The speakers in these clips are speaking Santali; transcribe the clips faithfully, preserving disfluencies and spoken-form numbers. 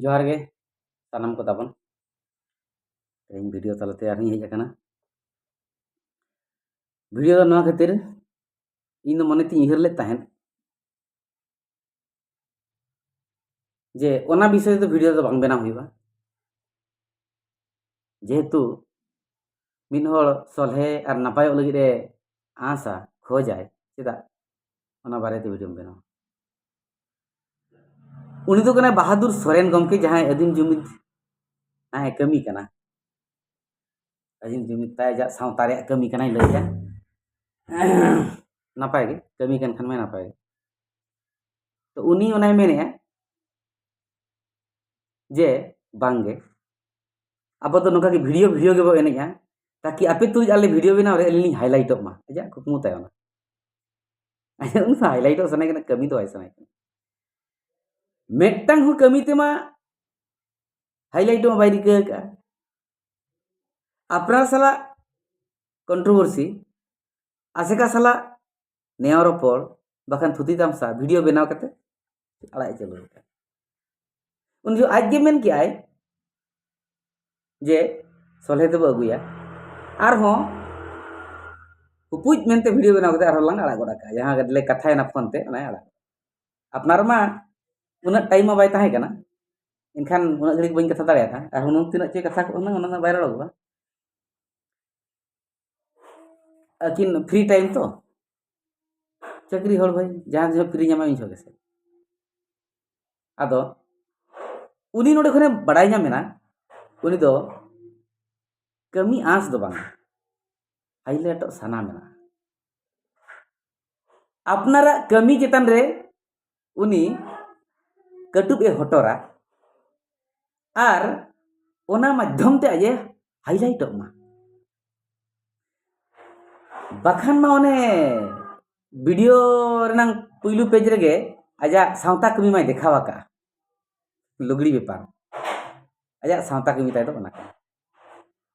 ᱡᱚᱦᱟᱨ ᱜᱮ ᱥᱟᱱᱟᱢ ᱠᱚ ᱛᱟᱵᱚᱱ᱾ ᱛᱮᱦᱮᱧ ᱵᱷᱤᱰᱤᱭᱳ ᱛᱟᱞᱟᱛᱮ ᱟᱨᱦᱚᱸᱧ ᱦᱮᱡ ᱟᱠᱟᱱᱟ᱾ ᱵᱷᱤᱰᱤᱭᱳ ᱫᱚ ᱱᱚᱣᱟ ᱠᱷᱟᱹᱛᱤᱨ, ᱤᱧ ᱫᱚ ᱢᱚᱱᱮ ᱛᱤᱧ ᱩᱭᱦᱟᱹᱨ ᱞᱮᱫ ᱛᱟᱦᱮᱸᱫ ᱡᱮ ᱚᱱᱟ ᱵᱤᱥᱚᱭ ᱛᱮ ᱵᱷᱤᱰᱤᱭᱳ ᱫᱚ ᱵᱟᱝ ᱵᱮᱱᱟᱣ ᱦᱩᱭᱩᱜᱼᱟ, ᱡᱮᱦᱮᱛᱩ ᱢᱤᱫ ᱦᱚᱲ ᱥᱚᱞᱦᱮ ᱟᱨ ᱱᱟᱯᱟᱭᱚᱜ ᱞᱟᱹᱜᱤᱫ ᱮ ᱟᱸᱥᱟ, ᱠᱷᱚᱡᱟᱭ, ᱪᱮᱫᱟᱜ ᱚᱱᱟ ᱵᱟᱨᱮᱛᱮ ᱵᱷᱤᱰᱤᱭᱳᱢ ᱵᱮᱱᱟᱣᱟ? ᱩᱱᱤ ᱫᱚ ᱠᱟᱱᱟᱭ ᱵᱟᱦᱟᱫᱩᱨ ᱥᱚᱨᱮᱱ ᱜᱚᱢᱠᱮ, ᱡᱟᱦᱟᱸᱭ ᱟᱹᱫᱤᱢ ᱡᱩᱢᱤᱫ ᱛᱟᱦᱮᱸ ᱠᱟᱹᱢᱤ ᱠᱟᱱᱟ᱾ ᱟᱹᱫᱤᱢ ᱡᱩᱢᱤᱫ ᱛᱟᱭ ᱟᱡᱟᱜ ᱥᱟᱶᱛᱟ ᱨᱮᱭᱟᱜ ᱠᱟᱹᱢᱤ ᱠᱟᱱᱟᱭ ᱞᱟᱹᱭᱮᱫᱼᱟ᱾ ᱱᱟᱯᱟᱭ ᱜᱮ ᱠᱟᱹᱢᱤ ᱠᱟᱱ ᱠᱷᱟᱱ ᱢᱟᱭ ᱱᱟᱯᱟᱭ ᱜᱮ᱾ ᱛᱚ ᱩᱱᱤ ᱚᱱᱟᱭ ᱢᱮᱱᱮᱫᱼᱟ ᱡᱮ ᱵᱟᱝᱜᱮ, ᱟᱵᱚ ᱫᱚ ᱱᱚᱝᱠᱟ ᱜᱮ ᱵᱷᱤᱰᱤᱭᱳ ᱵᱷᱤᱰᱤᱭᱳ ᱜᱮᱵᱚ ᱮᱱᱮᱡᱼᱟ, ᱛᱟᱠᱤ ᱟᱯᱮ ᱛᱩᱞᱩᱡ ᱟᱞᱮ ᱵᱷᱤᱰᱤᱭᱳ ᱵᱮᱱᱟᱣ ᱨᱮ ᱟᱹᱞᱤᱧ ᱞᱤᱧ ᱦᱟᱭᱞᱟᱭᱤᱴᱚᱜ ᱢᱟ᱾ ᱟᱡᱟᱜ ᱠᱩᱠᱢᱩ ᱛᱟᱭ ᱚᱱᱟ᱾ ᱩᱱᱤ ᱫᱚ ᱦᱟᱭᱞᱟᱭᱤᱴᱚᱜ ᱥᱟᱱᱟᱭᱮ ᱠᱟᱱᱟ, ᱠᱟᱹᱢᱤ ᱫᱚ ᱵᱟᱭ ᱥᱟᱱᱟᱭᱮ ᱠᱟᱱᱟ᱾ ᱢᱤᱫᱴᱟᱝ ᱦᱚᱸ ᱠᱟᱹᱢᱤ ᱛᱮᱢᱟ ᱦᱟᱭᱞᱟᱭᱤᱴ ᱢᱟ ᱵᱟᱭ ᱨᱤᱠᱟᱹ ᱟᱠᱟᱫᱼᱟ᱾ ᱟᱯᱱᱟᱨ ᱥᱟᱞᱟᱜ ᱠᱚᱱᱴᱨᱳᱵᱷᱟᱨᱥᱤ, ᱟᱥᱮᱠᱟ ᱥᱟᱞᱟᱜ ᱱᱮᱭᱟᱣ ᱨᱚᱯᱚᱲ, ᱵᱟᱠᱷᱟᱱ ᱛᱷᱩᱛᱤ ᱛᱟᱢᱥᱟ ᱵᱷᱤᱰᱤᱭᱳ ᱵᱮᱱᱟᱣ ᱠᱟᱛᱮ ᱟᱲᱟᱜ ᱮ ᱪᱟᱹᱞᱩ ᱟᱠᱟᱫᱼᱟ᱾ ᱩᱱ ᱡᱚᱠᱷᱚᱱ ᱟᱡ ᱜᱮ ᱢᱮᱱ ᱠᱮᱜᱼᱟᱭ ᱡᱮ ᱥᱚᱞᱦᱮ ᱛᱮᱵᱚ ᱟᱹᱜᱩᱭᱟ, ᱟᱨᱦᱚᱸ ᱦᱩᱯᱩᱡ ᱢᱮᱱᱛᱮ ᱵᱷᱤᱰᱤᱭᱳ ᱵᱮᱱᱟᱣ ᱠᱟᱛᱮ ᱟᱨᱦᱚᱸ ᱞᱟᱝ ᱟᱲᱟᱜ ᱜᱚᱫ ᱟᱠᱟᱫᱼᱟ᱾ ᱡᱟᱦᱟᱸ ᱞᱮ ᱠᱟᱛᱷᱟᱭᱮᱱᱟ ᱯᱷᱳᱱ ᱛᱮ, ᱚᱱᱟᱭ ᱟᱲᱟᱜ᱾ ᱟᱯᱱᱟᱨ ᱢᱟ ᱩᱱᱟᱹᱜ ᱴᱟᱭᱤᱢ ᱢᱟ ᱵᱟᱭ ᱛᱟᱦᱮᱸ ᱠᱟᱱᱟ, ᱮᱱᱠᱷᱟᱱ ᱩᱱᱟᱹᱜ ᱜᱷᱟᱹᱲᱤᱡ ᱵᱟᱹᱧ ᱠᱟᱛᱷᱟ ᱫᱟᱲᱮᱭᱟᱫᱟ᱾ ᱟᱨ ᱦᱩᱱᱟᱹᱝ ᱛᱤᱱᱟᱹᱜ ᱪᱮ ᱠᱟᱛᱷᱟ ᱠᱚ ᱦᱩᱱᱟᱹᱝ ᱚᱱᱟ ᱫᱚ ᱵᱟᱭ ᱨᱚᱲᱚᱜᱚᱜᱼᱟ᱾ ᱟᱹᱠᱤᱱ ᱯᱷᱨᱤ ᱴᱟᱭᱤᱢ ᱛᱚ, ᱪᱟᱹᱠᱨᱤ ᱦᱚᱲ ᱵᱷᱟᱹᱭ, ᱡᱟᱦᱟᱸ ᱡᱚᱦᱚᱜ ᱯᱷᱨᱤ ᱧᱟᱢᱟ ᱩᱱ ᱡᱚᱦᱚᱜ ᱜᱮᱥᱮ᱾ ᱟᱫᱚ ᱩᱱᱤ ᱱᱚᱰᱮ ᱠᱷᱚᱱᱮ ᱵᱟᱲᱟᱭ ᱧᱟᱢ ᱮᱱᱟ, ᱩᱱᱤ ᱫᱚ ᱠᱟᱹᱢᱤ ᱟᱸᱥ ᱫᱚ ᱵᱟᱝ, ᱦᱟᱭᱞᱟᱭᱤᱴᱚᱜ ᱥᱟᱱᱟ ᱢᱮᱱᱟᱜᱼᱟ᱾ ᱟᱯᱱᱟᱨᱟᱜ ᱠᱟᱹᱢᱤ ᱪᱮᱛᱟᱱ ᱨᱮ ᱩᱱᱤ ᱠᱟᱹᱴᱩᱵ ᱮ ᱦᱚᱴᱚᱨᱟ ᱟᱨ ᱚᱱᱟ ᱢᱟᱫᱽᱫᱷᱚᱢ ᱛᱮ ᱟᱡ ᱮ ᱦᱟᱭᱞᱟᱭᱤᱴᱚᱜ ᱢᱟ᱾ ᱵᱟᱠᱷᱟᱱ ᱢᱟ ᱚᱱᱮ ᱵᱷᱤᱰᱤᱭᱳ ᱨᱮᱱᱟᱝ ᱯᱩᱭᱞᱩ ᱯᱮᱡᱽ ᱨᱮᱜᱮ ᱟᱡᱟᱜ ᱥᱟᱶᱛᱟ ᱠᱟᱹᱢᱤ ᱢᱟᱭ ᱫᱮᱠᱷᱟᱣ ᱟᱠᱟᱫᱼᱟ, ᱞᱩᱜᱽᱲᱤ ᱵᱮᱯᱟᱨ᱾ ᱟᱡᱟᱜ ᱥᱟᱶᱛᱟ ᱠᱟᱹᱢᱤ ᱛᱟᱭ ᱫᱚ ᱚᱱᱟ ᱠᱟᱱᱟ᱾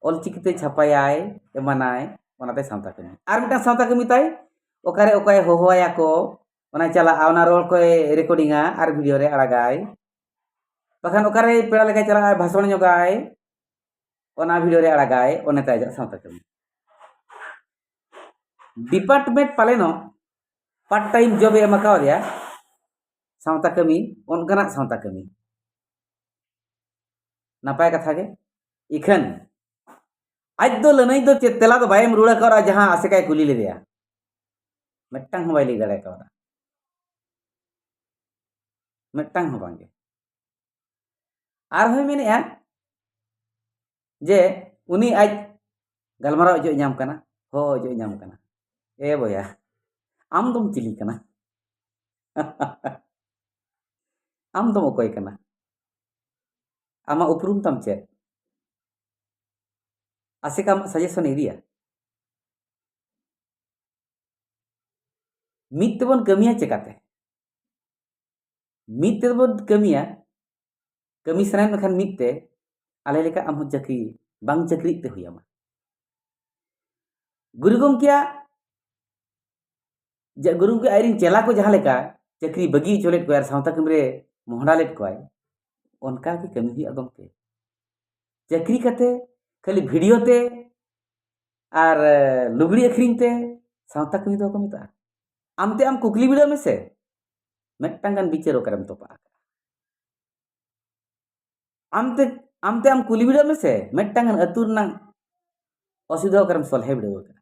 ᱚᱞᱪᱤᱠᱤᱛᱮ ᱪᱷᱟᱯᱟᱭᱟᱭ, ᱮᱢᱟᱱᱟᱭ, ᱚᱱᱟᱛᱮ ᱥᱟᱶᱛᱟ ᱠᱟᱹᱢᱤ᱾ ᱟᱨ ᱢᱤᱫᱴᱟᱝ ᱥᱟᱶᱛᱟ ᱠᱟᱹᱢᱤ ᱛᱟᱭ, ᱚᱠᱟᱨᱮ ᱚᱠᱚᱭ ᱦᱚᱦᱚᱣᱟᱭᱟ ᱠᱚ, ᱚᱱᱟᱭ ᱪᱟᱞᱟᱜᱼᱟ, ᱚᱱᱟ ᱨᱚᱲ ᱠᱚᱭ ᱨᱮᱠᱚᱨᱰᱤᱝᱟ ᱟᱨ ᱵᱷᱤᱰᱤᱭᱳ ᱨᱮ ᱟᱲᱟᱜᱟᱭ᱾ ᱵᱟᱠᱷᱟᱱ ᱚᱠᱟᱨᱮ ᱯᱮᱲᱟ ᱞᱮᱠᱟᱭ ᱪᱟᱞᱟᱜᱼᱟᱭ, ᱵᱷᱟᱥᱚᱱ ᱧᱚᱜᱟᱭ, ᱚᱱᱟ ᱵᱷᱤᱰᱤᱭᱳ ᱨᱮ ᱟᱲᱟᱜᱟᱭ, ᱚᱱᱮ ᱛᱟᱭ ᱟᱡᱟᱜ ᱥᱟᱶᱛᱟ ᱠᱟᱹᱢᱤ᱾ ᱰᱤᱯᱟᱨᱴᱢᱮᱱᱴ ᱯᱟᱞᱮᱱᱚᱜ ᱯᱟᱨᱴ ᱴᱟᱭᱤᱢ ᱡᱚᱵ ᱮ ᱮᱢ ᱠᱟᱣᱫᱮᱭᱟ, ᱥᱟᱶᱛᱟ ᱠᱟᱹᱢᱤ, ᱚᱱᱠᱟᱱᱟᱜ ᱥᱟᱶᱛᱟ ᱠᱟᱹᱢᱤ᱾ ᱱᱟᱯᱟᱭ ᱠᱟᱛᱷᱟ ᱜᱮ᱾ ᱤᱠᱷᱟᱹᱱ ᱟᱡ ᱫᱚ ᱞᱟᱹᱱᱟᱹᱭ ᱫᱚ ᱪᱮᱫ ᱛᱮᱞᱟ ᱫᱚ ᱵᱟᱭ ᱮᱢ ᱨᱩᱣᱟᱹᱲ ᱟᱠᱟᱣᱫᱟ, ᱡᱟᱦᱟᱸ ᱟᱥᱮᱠᱟᱭ ᱠᱩᱞᱤ ᱞᱮᱫᱮᱭᱟ, ᱢᱤᱫᱴᱟᱝ ᱦᱚᱸ ᱵᱟᱭ ᱞᱟᱹᱭ ᱫᱟᱲᱮ ᱠᱟᱣᱫᱟ, ᱢᱤᱫᱴᱟᱝ ᱦᱚᱸ ᱵᱟᱝᱜᱮ᱾ ᱟᱨᱦᱚᱸᱭ ᱢᱮᱱᱮᱫᱼᱟ ᱡᱮ ᱩᱱᱤ ᱟᱡ ᱜᱟᱞᱢᱟᱨᱟᱣ ᱚᱪᱚ ᱧᱟᱢ ᱠᱟᱱᱟ, ᱦᱚᱦᱚ ᱚᱪᱚ ᱧᱟᱢ ᱠᱟᱱᱟ᱾ ᱮ ᱵᱚᱭᱟ, ᱟᱢ ᱫᱚᱢ ᱪᱤᱞᱤ ᱠᱟᱱᱟ? ᱟᱢ ᱫᱚᱢ ᱚᱠᱚᱭ ᱠᱟᱱᱟ? ᱟᱢᱟᱜ ᱩᱯᱨᱩᱢ ᱛᱟᱢ ᱪᱮᱫ? ᱟᱥᱮᱠᱟ ᱟᱢᱟᱜ ᱥᱟᱡᱮᱥᱚᱱ ᱤᱫᱤᱭᱟ? ᱢᱤᱫ ᱛᱮᱵᱚᱱ ᱠᱟᱹᱢᱤᱭᱟ ᱪᱮᱠᱟᱛᱮ? ᱢᱤᱫ ᱛᱮᱵᱚᱱ ᱠᱟᱹᱢᱤᱭᱟ, ᱠᱟᱹᱢᱤ ᱥᱟᱱᱟᱭᱮᱫ ᱢᱮᱠᱷᱟᱱ ᱢᱤᱫ ᱛᱮ, ᱟᱞᱮ ᱞᱮᱠᱟ ᱟᱢ ᱦᱚᱸ ᱪᱟᱹᱠᱨᱤ ᱵᱟᱝ ᱪᱟᱹᱠᱨᱤ ᱛᱮ ᱦᱩᱭ ᱟᱢᱟ᱾ ᱜᱩᱨᱩ ᱜᱚᱢᱠᱮᱭᱟᱜ, ᱡᱮ ᱜᱩᱨᱩ ᱜᱚᱢᱠᱮ ᱟᱡᱨᱮᱱ ᱪᱮᱞᱟ ᱠᱚ ᱡᱟᱦᱟᱸ ᱞᱮᱠᱟ ᱪᱟᱹᱠᱨᱤ ᱵᱟᱹᱜᱤ ᱦᱚᱪᱚ ᱞᱮᱫ ᱠᱚᱣᱟᱭ ᱟᱨ ᱥᱟᱶᱛᱟ ᱠᱟᱹᱢᱤ ᱨᱮ ᱢᱚᱦᱰᱟ ᱞᱮᱫ ᱠᱚᱣᱟᱭ, ᱚᱱᱠᱟ ᱜᱮ ᱠᱟᱹᱢᱤ ᱦᱩᱭᱩᱜᱼᱟ ᱜᱚᱢᱠᱮ᱾ ᱪᱟᱹᱠᱨᱤ ᱠᱟᱛᱮ ᱠᱷᱟᱹᱞᱤ ᱵᱷᱤᱰᱤᱭᱳ ᱛᱮ ᱟᱨ, ᱮ, ᱞᱩᱜᱽᱲᱤ ᱟᱹᱠᱷᱨᱤᱧ ᱛᱮ ᱥᱟᱶᱛᱟ ᱠᱟᱹᱢᱤ ᱫᱚ ᱵᱟᱠᱚ ᱢᱮᱛᱟᱜᱼᱟ᱾ ᱟᱢᱛᱮ ᱟᱢ ᱠᱩᱠᱞᱤ ᱵᱤᱰᱟᱹᱣ ᱢᱮᱥᱮ, ᱢᱤᱫᱴᱟᱝ ᱜᱟᱱ ᱵᱤᱪᱟᱹᱨ ᱚᱠᱟᱨᱮᱢ ᱛᱚᱯᱟᱜ ᱟᱠᱟᱫᱟ? ᱟᱢᱛᱮ, ᱟᱢᱛᱮ ᱟᱢ ᱠᱩᱞᱤ ᱵᱤᱰᱟᱹᱣ ᱢᱮᱥᱮ, ᱢᱤᱫᱴᱟᱝ ᱜᱟᱱ ᱟᱹᱛᱩ ᱨᱮᱱᱟᱜ ᱚᱥᱩᱵᱤᱫᱷᱟ ᱚᱠᱟᱨᱮᱢ ᱥᱚᱞᱦᱮ ᱵᱤᱰᱟᱹᱣ ᱟᱠᱟᱫᱟ?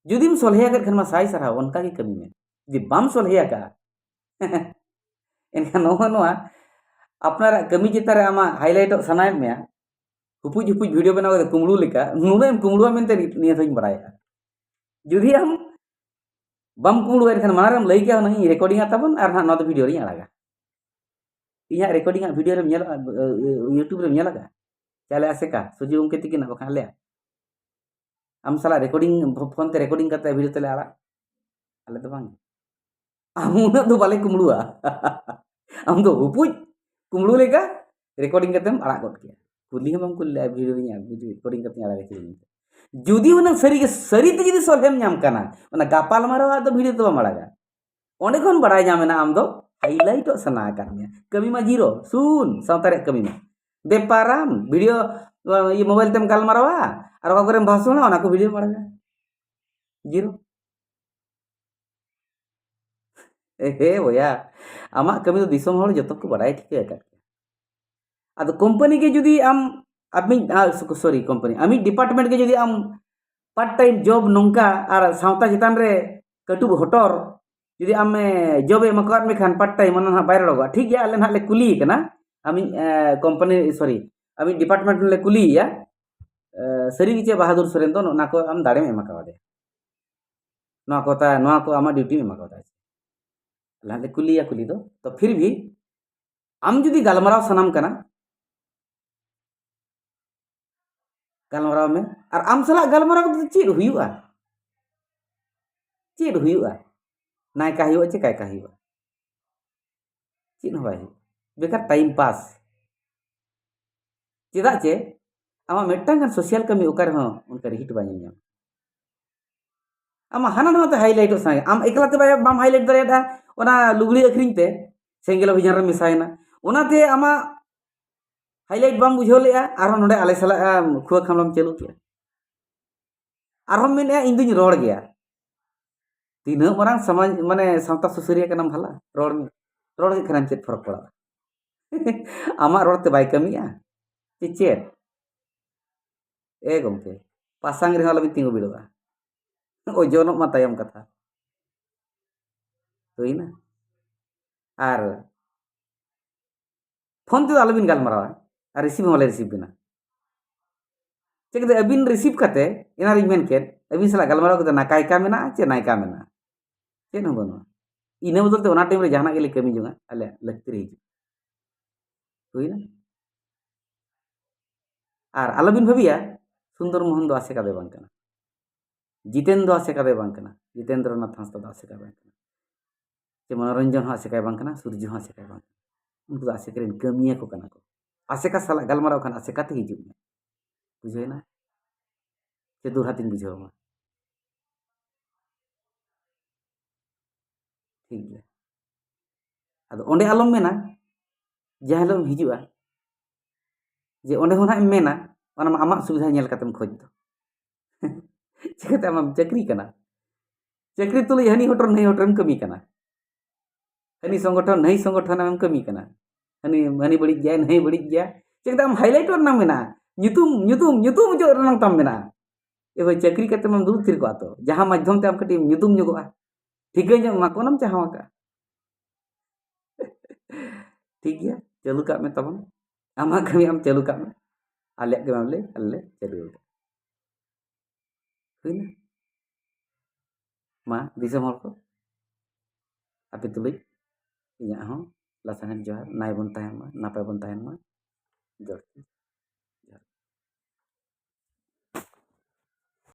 ᱡᱩᱫᱤᱢ ᱥᱚᱞᱦᱮ ᱟᱠᱟᱫ ᱠᱷᱟᱱ ᱢᱟ ᱥᱟᱭ ᱥᱟᱨᱦᱟᱣ, ᱚᱱᱠᱟ ᱜᱮ ᱠᱟᱹᱢᱤ ᱢᱮ᱾ ᱡᱩᱫᱤ ᱵᱟᱢ ᱥᱚᱞᱦᱮ ᱟᱠᱟᱫᱼᱟ, ᱮᱱᱠᱷᱟᱱ ᱱᱚᱜᱼᱚ ᱱᱚᱣᱟ ᱟᱯᱱᱟᱨᱟᱜ ᱠᱟᱹᱢᱤ ᱪᱮᱛᱟᱱ ᱨᱮ ᱟᱢᱟᱜ ᱦᱟᱭᱞᱟᱭᱤᱴᱚᱜ ᱥᱟᱱᱟᱭᱮᱫ ᱢᱮᱭᱟ, ᱦᱩᱯᱩᱡ ᱦᱩᱯᱩᱡ ᱵᱷᱤᱰᱤᱭᱳ ᱵᱮᱱᱟᱣ ᱠᱟᱛᱮ ᱠᱩᱢᱵᱽᱲᱩ ᱞᱮᱠᱟ, ᱱᱩᱱᱟᱹᱜ ᱮᱢ ᱠᱩᱢᱵᱽᱲᱩᱣᱟ ᱢᱮᱱᱛᱮ ᱱᱤᱛ, ᱱᱤᱭᱟᱹ ᱫᱷᱟᱣᱤᱧ ᱵᱟᱲᱟᱭᱟ᱾ ᱡᱩᱫᱤ ᱟᱢ ᱵᱟᱢ ᱠᱩᱢᱵᱽᱲᱩᱣᱟ, ᱮᱱᱠᱷᱟᱱ ᱢᱟᱲᱟᱝ ᱨᱮᱢ ᱞᱟᱹᱭ ᱠᱮᱭᱟ, ᱚᱱᱟᱧ ᱨᱮᱠᱚᱨᱰᱤᱝᱟ ᱛᱟᱵᱚᱱ, ᱟᱨ ᱱᱟᱦᱟᱜ ᱱᱚᱣᱟ ᱫᱚ ᱵᱷᱤᱰᱤᱭᱳ ᱨᱤᱧ ᱟᱲᱟᱜᱟ᱾ ᱤᱧᱟᱹᱜ ᱨᱮᱠᱚᱨᱰᱤᱝ ᱟᱜ ᱵᱷᱤᱰᱤᱭᱳ ᱨᱮᱢ ᱧᱮᱞ, ᱤᱭᱩᱴᱩᱵᱽ ᱨᱮᱢ ᱧᱮᱞ ᱟᱠᱟᱫᱼᱟ? ᱪᱟᱞᱮ ᱟᱥᱮᱠᱟ, ᱥᱩᱡᱤ ᱜᱚᱢᱠᱮ ᱛᱤᱠᱤᱱᱟᱜ, ᱵᱟᱠᱷᱟᱱ ᱟᱞᱮᱭᱟᱜ᱾ ᱟᱢ ᱥᱟᱞᱟᱜ ᱨᱮᱠᱚᱨᱰᱤᱝ, ᱯᱷᱳᱱ ᱛᱮ ᱨᱮᱠᱚᱨᱰᱤᱝ ᱠᱟᱛᱮ ᱵᱷᱤᱰᱤᱭᱳ ᱛᱮᱞᱮ ᱟᱲᱟᱜ? ᱟᱞᱮ ᱫᱚ ᱵᱟᱝ᱾ ᱟᱢ ᱩᱱᱟᱹᱜ ᱫᱚ ᱵᱟᱞᱮ ᱠᱩᱢᱵᱽᱲᱩᱣᱟ᱾ ᱟᱢ ᱫᱚ ᱦᱩᱯᱩᱡ ᱠᱩᱢᱵᱽᱲᱩ ᱞᱮᱠᱟ ᱨᱮᱠᱚᱨᱰᱤᱝ ᱠᱟᱛᱮᱢ ᱟᱲᱟᱜ ᱜᱚᱫ ᱠᱮᱭᱟ᱾ ᱠᱩᱞᱤ ᱦᱚᱸ ᱵᱟᱢ ᱠᱩᱞᱤ ᱞᱮᱫᱼᱟ, ᱵᱷᱤᱰᱤᱭᱳ ᱨᱤᱧ ᱟᱲᱟᱜ, ᱵᱷᱤᱰᱤᱭᱳ ᱨᱮᱠᱚᱨᱰᱤᱝ ᱠᱟᱛᱮᱧ ᱟᱲᱟᱜᱟ ᱪᱮᱫ ᱢᱮᱱᱛᱮ? ᱡᱩᱫᱤ ᱦᱩᱱᱟᱹᱝ ᱥᱟᱹᱨᱤ ᱜᱮ, ᱥᱟᱹᱨᱤ ᱛᱮ ᱡᱩᱫᱤ ᱥᱚᱞᱦᱮᱢ ᱧᱟᱢ ᱠᱟᱱᱟ, ᱚᱱᱟ ᱜᱟᱯᱟᱞ ᱢᱟᱨᱟᱣ ᱫᱚ ᱵᱷᱤᱰᱤᱭᱳ ᱫᱚ ᱵᱟᱢ ᱟᱲᱟᱜᱟ᱾ ᱚᱸᱰᱮ ᱠᱷᱚᱱ ᱵᱟᱲᱟᱭ ᱧᱟᱢ ᱮᱱᱟ ᱟᱢ ᱫᱚ ᱦᱟᱭᱞᱟᱭᱤᱴᱚᱜ ᱥᱟᱱᱟ ᱟᱠᱟᱫ ᱢᱮᱭᱟ, ᱠᱟᱹᱢᱤ ᱢᱟ ᱡᱤᱨᱳ, ᱥᱩᱱ, ᱥᱟᱶᱛᱟ ᱨᱮᱭᱟᱜ ᱠᱟᱹᱢᱤ ᱢᱟ᱾ ᱵᱮᱯᱟᱨᱟᱢ, ᱵᱷᱤᱰᱤᱭᱳ, ᱤᱭᱟᱹ, ᱢᱳᱵᱟᱭᱤᱞ ᱛᱮᱢ ᱜᱟᱞᱢᱟᱨᱟᱣᱟ, ᱟᱨ ᱚᱠᱟ ᱠᱚᱨᱮᱢ ᱵᱷᱟᱥᱚᱱᱟ, ᱚᱱᱟ ᱠᱚ ᱵᱷᱤᱰᱤᱭᱳᱢ ᱟᱲᱟᱜᱟ᱾ ᱡᱤᱨᱳ᱾ ᱮ ᱦᱮ ᱵᱚᱭᱟ, ᱟᱢᱟᱜ ᱠᱟᱹᱢᱤ ᱫᱚ ᱫᱤᱥᱚᱢ ᱦᱚᱲ ᱡᱚᱛᱚ ᱠᱚ ᱵᱟᱰᱟᱭ ᱴᱷᱤᱠᱟᱹ ᱟᱠᱟᱫ ᱜᱮᱭᱟ᱾ ᱟᱫᱚ ᱠᱳᱢᱯᱟᱱᱤ ᱜᱮ ᱡᱩᱫᱤ ᱟᱢ, ᱟᱢᱤᱡ, ᱟ, ᱥᱚ-, ᱥᱚᱨᱤ, ᱠᱳᱢᱯᱟᱱᱤ, ᱟᱢᱤᱡ ᱰᱤᱯᱟᱨᱴᱢᱮᱱᱴ ᱜᱮ ᱡᱩᱫᱤ ᱟᱢ ᱯᱟᱨᱴ ᱴᱟᱭᱤᱢ ᱡᱚᱵ ᱱᱚᱝᱠᱟ ᱟᱨ ᱥᱟᱶᱛᱟ ᱪᱮᱛᱟᱱ ᱨᱮ ᱠᱟᱹᱴᱩᱵ ᱦᱚᱴᱚᱨ ᱡᱩᱫᱤ ᱟᱢ, ᱮ, ᱡᱚᱵ ᱮ ᱮᱢᱟ ᱠᱟᱣᱟᱫ ᱢᱮ ᱠᱷᱟᱱ ᱯᱟᱨᱴ ᱴᱟᱭᱤᱢ, ᱚᱱᱟ ᱱᱟᱦᱟᱜ ᱵᱟᱭ ᱨᱚᱲᱚᱜᱚᱜᱼᱟ, ᱴᱷᱤᱠ ᱜᱮᱭᱟ, ᱟᱞᱮ ᱱᱟᱦᱟᱜ ᱞᱮ ᱠᱩᱞᱤᱭᱮ ᱠᱟᱱᱟ, ᱟᱢᱤᱡ, ᱮ, ᱠᱳᱢᱯᱟᱱᱤ, ᱥᱚᱨᱤ, ᱟᱢᱤᱡ ᱰᱤᱯᱟᱨᱴᱢᱮᱱᱴ ᱞᱮ ᱠᱩᱞᱤᱭᱮᱭᱟ, ᱮ, ᱥᱟᱹᱨᱤ ᱜᱮ ᱪᱮ ᱵᱟᱦᱟᱫᱩᱨ ᱥᱚᱨᱮᱱ ᱫᱚ ᱱᱚᱜᱼᱚ ᱱᱟ ᱠᱚ ᱟᱢ ᱫᱟᱲᱮᱢ ᱮᱢᱟ ᱠᱟᱣᱫᱮᱭᱟ? ᱱᱚᱣᱟ ᱠᱚ ᱛᱟ-, ᱱᱚᱣᱟ ᱠᱚ ᱟᱢᱟᱜ ᱰᱤᱭᱩᱴᱤᱢ ᱮᱢᱟ ᱠᱟᱣᱫᱟ᱾ ᱟᱞᱮ ᱦᱟᱸᱜ ᱞᱮ ᱠᱩᱞᱤᱭᱟ ᱠᱩᱞᱤ ᱫᱚ, ᱛᱚ ᱯᱷᱤᱨ ᱵᱷᱤ ᱟᱢ ᱡᱩᱫᱤ ᱜᱟᱞᱢᱟᱨᱟᱣ ᱥᱟᱱᱟᱢ ᱠᱟᱱᱟ, ᱜᱟᱞᱢᱟᱨᱟᱣ ᱢᱮ᱾ ᱟᱨ ᱟᱢ ᱥᱟᱞᱟᱜ ᱜᱟᱞᱢᱟᱨᱟᱣ ᱠᱟᱛᱮ ᱪᱮᱫ ᱦᱩᱭᱩᱜᱼᱟ? ᱪᱮᱫ ᱦᱩᱭᱩᱜᱼᱟ? ᱱᱟᱭᱠᱟ ᱦᱩᱭᱩᱜᱼᱟ ᱪᱮ ᱠᱟᱭᱠᱟ ᱦᱩᱭᱩᱜᱼᱟ? ᱪᱮᱫ ᱦᱚᱸ ᱵᱟᱭ ᱦᱩᱭᱩᱜᱼᱟ, ᱵᱮᱠᱟᱨ ᱴᱟᱭᱤᱢ ᱯᱟᱥ᱾ ᱪᱮᱫᱟᱜ ᱪᱮ ᱟᱢᱟᱜ ᱢᱤᱫᱴᱟᱝ ᱜᱟᱱ ᱥᱳᱥᱟᱞ ᱠᱟᱹᱢᱤ ᱚᱠᱟ ᱨᱮᱦᱚᱸ ᱚᱱᱠᱟ ᱨᱤᱦᱤᱴ ᱵᱟᱭ ᱧᱮᱞ ᱧᱟᱢᱟ᱾ ᱟᱢᱟᱜ ᱦᱟᱱᱟ ᱱᱟᱣᱟ ᱛᱮ ᱦᱟᱭᱞᱟᱭᱤᱴᱚᱜ ᱥᱟᱱᱟᱭᱟ, ᱟᱢ ᱮᱠᱞᱟ ᱛᱮ ᱵᱟᱭ-, ᱵᱟᱢ ᱦᱟᱭᱞᱟᱭᱤᱴ ᱫᱟᱲᱮᱭᱟᱫᱟ, ᱚᱱᱟ ᱞᱩᱜᱽᱲᱤ ᱟᱹᱠᱷᱨᱤᱧ ᱛᱮ ᱥᱮᱸᱜᱮᱞ ᱚᱵᱷᱤᱡᱟᱱ ᱨᱮ ᱢᱮᱥᱟᱭᱮᱱᱟ, ᱚᱱᱟᱛᱮ ᱟᱢᱟᱜ ᱦᱟᱭᱞᱟᱭᱤᱴ ᱵᱟᱢ ᱵᱩᱡᱷᱟᱹᱣ ᱞᱮᱜᱼᱟ, ᱟᱨᱦᱚᱸ ᱱᱚᱰᱮ ᱟᱞᱮ ᱥᱟᱞᱟᱜ ᱮᱢ ᱠᱷᱩᱣᱟᱹ ᱠᱷᱟᱢᱞᱟᱢ ᱪᱟᱹᱞᱩ ᱠᱮᱜᱼᱟ᱾ ᱟᱨᱦᱚᱸᱢ ᱢᱮᱱᱮᱜᱼᱟ, "ᱤᱧ ᱫᱩᱧ ᱨᱚᱲ ᱜᱮᱭᱟ᱾" ᱛᱤᱱᱟᱹᱜ ᱢᱟᱨᱟᱝ ᱥᱚᱢᱟᱡᱽ, ᱢᱟᱱᱮ ᱥᱟᱶᱛᱟ ᱥᱩᱥᱟᱹᱨᱤᱭᱟᱹ ᱠᱟᱱᱟᱢ ᱵᱷᱟᱞᱟ, ᱨᱚᱲ ᱢᱮ᱾ ᱨᱚᱲ ᱠᱮᱫ ᱠᱷᱟᱱᱮᱢ ᱪᱮᱫ ᱯᱷᱚᱨᱚᱠ ᱯᱟᱲᱟᱜᱼᱟ? ᱟᱢᱟᱜ ᱨᱚᱲ ᱛᱮ ᱵᱟᱭ ᱠᱟᱹᱢᱤᱭᱟ ᱪᱮ ᱪᱮᱫ? ᱮ ᱜᱚᱢᱠᱮ, ᱯᱟᱥᱟᱝ ᱨᱮᱦᱚᱸ ᱟᱞᱚᱵᱤᱱ ᱛᱤᱸᱜᱩ ᱵᱤᱲᱚᱜᱼᱟ᱾ ᱳᱡᱚᱱᱚᱜ ᱢᱟ ᱛᱟᱭᱚᱢ ᱠᱟᱛᱷᱟ᱾ ᱦᱩᱭᱱᱟ? ᱟᱨ ᱯᱷᱳᱱ ᱛᱮᱫᱚ ᱟᱞᱚᱵᱤᱱ ᱜᱟᱞᱢᱟᱨᱟᱣᱟ, ᱟᱨ ᱨᱤᱥᱤᱵᱷ ᱦᱚᱸ ᱵᱟᱞᱮ ᱨᱤᱥᱤᱵᱷ ᱵᱤᱱᱟ᱾ ᱪᱮᱫ ᱠᱟᱛᱮ ᱟᱹᱵᱤᱱ ᱨᱤᱥᱤᱵᱷ ᱠᱟᱛᱮ, ᱮᱱᱟᱱ ᱨᱤᱧ ᱢᱮᱱ ᱠᱮᱫ, ᱟᱹᱵᱤᱱ ᱥᱟᱞᱟᱜ ᱜᱟᱞᱢᱟᱨᱟᱣ ᱠᱟᱛᱮ ᱱᱟᱠᱟᱭᱠᱟ ᱢᱮᱱᱟᱜᱼᱟ ᱪᱮ ᱱᱟᱭᱠᱟ ᱢᱮᱱᱟᱜᱼᱟ? ᱪᱮᱫ ᱦᱚᱸ ᱵᱟᱹᱱᱩᱜᱼᱟ᱾ ᱤᱱᱟᱹ ᱵᱚᱫᱚᱞ ᱛᱮ ᱚᱱᱟ ᱴᱟᱭᱤᱢ ᱨᱮ ᱡᱟᱦᱟᱱᱟᱜ ᱜᱮᱞᱮ ᱠᱟᱹᱢᱤ ᱡᱚᱝᱟ, ᱟᱞᱮᱭᱟᱜ ᱞᱟᱹᱠᱛᱤ ᱨᱮ ᱦᱤᱡᱩᱜᱼᱟ᱾ ᱦᱩᱭᱱᱟ? ᱟᱨ ᱟᱞᱚᱵᱤᱱ ᱵᱷᱟᱹᱵᱤᱭᱟ, ᱥᱩᱱᱫᱚᱨ ᱢᱳᱦᱚᱱ ᱫᱚ ᱟᱥᱮᱠᱟ ᱫᱚᱭ ᱵᱟᱝ ᱠᱟᱱᱟ, ᱡᱤᱛᱮᱱ ᱫᱚ ᱟᱥᱮᱠᱟ ᱫᱚᱭ ᱵᱟᱝ ᱠᱟᱱᱟ, ᱡᱤᱛᱮᱱᱫᱨᱚᱱᱟᱛᱷ ᱦᱟᱸᱥᱫᱟ ᱫᱚ ᱟᱥᱮᱠᱟ ᱵᱟᱝ ᱠᱟᱱᱟ, ᱪᱮ ᱢᱚᱱᱳᱨᱚᱧᱡᱚᱱ ᱦᱚᱸ ᱟᱥᱮᱠᱟᱭ ᱵᱟᱝ ᱠᱟᱱᱟ, ᱥᱩᱨᱡᱩ ᱦᱚᱸ ᱟᱥᱮᱠᱟᱭ ᱵᱟᱝ ᱠᱟᱱᱟ᱾ ᱩᱱᱠᱩ ᱫᱚ ᱟᱥᱮᱠᱟ ᱨᱮᱱ ᱠᱟᱹᱢᱤᱭᱟᱹ ᱠᱚ ᱠᱟᱱᱟ ᱠᱚ᱾ ᱟᱥᱮᱠᱟ ᱥᱟᱞᱟᱜ ᱜᱟᱞᱢᱟᱨᱟᱣ ᱠᱷᱟᱱ ᱟᱥᱮᱠᱟ ᱛᱮ ᱦᱤᱡᱩᱜ ᱢᱮ᱾ ᱵᱩᱡᱷᱟᱹᱣᱮᱱᱟ? ᱥᱮ ᱫᱩᱨᱦᱟ ᱛᱤᱧ ᱵᱩᱡᱷᱟᱹᱣ ᱟᱢᱟ? ᱴᱷᱤᱠ ᱜᱮᱭᱟ᱾ ᱟᱫᱚ ᱚᱸᱰᱮ ᱟᱞᱚᱢ ᱢᱮᱱᱟ, ᱡᱟᱦᱟᱸ ᱦᱤᱞᱳᱜ ᱮᱢ ᱦᱤᱡᱩᱜᱼᱟ, ᱡᱮ ᱚᱸᱰᱮ ᱦᱚᱸ ᱱᱟᱜ ᱮᱢ ᱢᱮᱱᱟ, ᱚᱱᱟ ᱢᱟ ᱟᱢᱟᱜ ᱥᱩᱵᱤᱫᱷᱟ ᱧᱮᱞ ᱠᱟᱛᱮᱢ ᱠᱷᱚᱡᱽ ᱫᱚ᱾ ᱪᱤᱠᱟᱹᱛᱮ ᱟᱢᱮᱢ ᱪᱟᱹᱠᱨᱤ ᱠᱟᱱᱟ? ᱪᱟᱹᱠᱨᱤ ᱛᱩᱞᱩᱡ ᱦᱟᱹᱱᱤ ᱦᱚᱴᱚᱨ ᱱᱟᱹᱭ ᱦᱚᱴᱚᱨᱮᱢ ᱠᱟᱹᱢᱤ ᱠᱟᱱᱟ, ᱦᱟᱹᱱᱤ ᱥᱚᱝᱜᱚᱴᱷᱚᱱ ᱱᱟᱹᱭ ᱥᱚᱝᱜᱚᱴᱷᱚᱱ ᱮᱢ ᱠᱟᱹᱢᱤ ᱠᱟᱱᱟ, ᱦᱟᱹᱱᱤ ᱦᱟᱹᱱᱤ ᱵᱟᱹᱲᱤᱡ ᱜᱮᱭᱟᱭ, ᱱᱟᱹᱭ ᱵᱟᱹᱲᱤᱡ ᱜᱮᱭᱟ᱾ ᱪᱤᱠᱟᱹᱛᱮ ᱟᱢ ᱦᱟᱭᱞᱟᱭᱤᱴ ᱨᱮᱱᱟᱜ ᱢᱮᱱᱟᱜᱼᱟ? ᱧᱩᱛᱩᱢ ᱧᱩᱛᱩᱢ ᱧᱩᱛᱩᱢ ᱚᱪᱚᱜ ᱨᱮᱱᱟᱜ ᱛᱟᱢ ᱢᱮᱱᱟᱜᱼᱟ᱾ ᱮ ᱵᱷᱟᱹᱭ, ᱪᱟᱹᱠᱨᱤ ᱠᱟᱛᱮ ᱢᱟᱢ ᱫᱩᱲᱩᱵ ᱛᱷᱤᱨ ᱠᱚᱜᱼᱟ ᱛᱚ, ᱡᱟᱦᱟᱸ ᱢᱟᱫᱽᱫᱷᱚᱢ ᱛᱮ ᱟᱢ ᱠᱟᱹᱴᱤᱡ ᱮᱢ ᱧᱩᱛᱩᱢ ᱧᱚᱜᱚᱜᱼᱟ, ᱴᱷᱤᱠᱟᱹ ᱧᱚᱜ ᱢᱟ, ᱚᱱᱟᱢ ᱪᱟᱦᱟᱣ ᱟᱠᱟᱫᱼᱟ᱾ ᱴᱷᱤᱠ ᱜᱮᱭᱟ, ᱪᱟᱹᱞᱩ ᱠᱟᱜ ᱢᱮ ᱛᱟᱵᱚᱱ, ᱟᱢᱟᱜ ᱠᱟᱹᱢᱤ ᱟᱢ ᱪᱟᱹᱞᱩ ᱠᱟᱜ ᱢᱮ, ᱟᱞᱮᱭᱟᱜ ᱠᱟᱹᱢᱤ ᱟᱢ ᱞᱮ ᱟᱞᱮ ᱞᱮ ᱪᱟᱹᱞᱩ ᱟᱠᱟᱫᱼᱟ᱾ ᱦᱩᱭᱱᱟ? ᱢᱟ ᱫᱤᱥᱚᱢ ᱦᱚᱲ ᱠᱚ, ᱟᱯᱮ ᱛᱩᱞᱩᱡ ᱤᱧᱟᱹᱜ ᱦᱚᱸ ᱞᱟᱥᱟᱲᱦᱮᱫ ᱡᱚᱦᱟᱨ, ᱱᱟᱭ ᱵᱚᱱ ᱛᱟᱦᱮᱱ ᱢᱟ, ᱱᱟᱯᱟᱭ ᱵᱚᱱ ᱛᱟᱦᱮᱱ ᱢᱟ᱾ ᱡᱚᱦᱟᱨ᱾